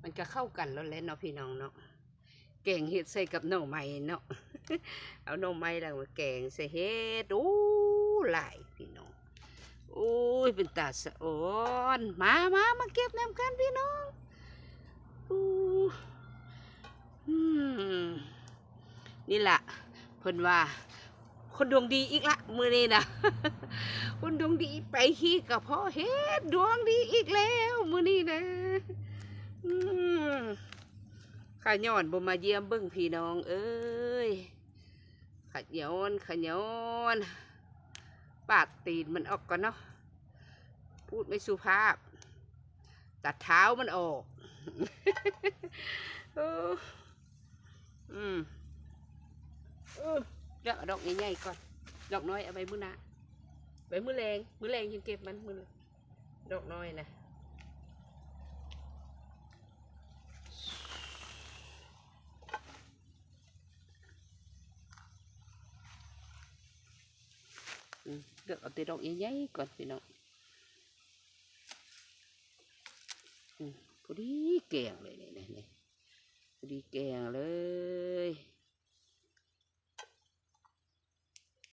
ມັນກະເຂົ້າກັນໂລດແຫຼະເນາະພີ່ນ້ອງເນາະ. ແກງເຫັດໃສ່ກັບໜໍ່ໄມ້ເນາະ. ເອົາໜໍ່ໄມ້ແລ້ວມາແກງໃສ່ເຫັດ. ໂອ້ ຫຼາຍພີ່ນ້ອງ. ໂອ້ຍ ເປັນຕາສະອອນ. ມາ ມາ ມາເກັບນຳກັນພີ່ນ້ອງ. ໂອ້ ອືມ ນີ້ລະ ເພິ່ນວ່າ ຄົນດວງດີອີກລະມື້ນີ້ນະ. ຄົນດວງດີ ໄປທີ່ກະເພາະເຫັດ. ດວງດີອີກແລ້ວມື້ນີ້ນະ. ອືມ ຂະຍ້ອນບໍ່ມາຢ້ຽມເບິ່ງພີ່ນ້ອງເອີຍ. ຂະຍ້ອນ ຂະຍ້ອນ. ປາດຕີນມັນອອກກ່ອນເນາະ. ພູດໄມ່ສຸພາບ. ຕັດເທົ້າມັນອອກ. ເອີ ອືມ ເອີ ເລືອກເອົາດອກໃຫຍ່ໆກ່ອນ. ດອກນ້ອຍເອົາໄວ້ມື້ໜ້າ. ໄວ້ມື້ແລງ ມື້ແລງຈຶ່ງເກັບມັນ. ມື້ ດອກນ້ອຍນະ. ອືມ ເລືອກເອົາແຕ່ດອກໃຫຍ່ໆກ່ອນພີ່ນ້ອງ. ອືມ ພໍດີແກງເລີຍນີ້ ນີ້ ພໍດີແກງເລີຍ.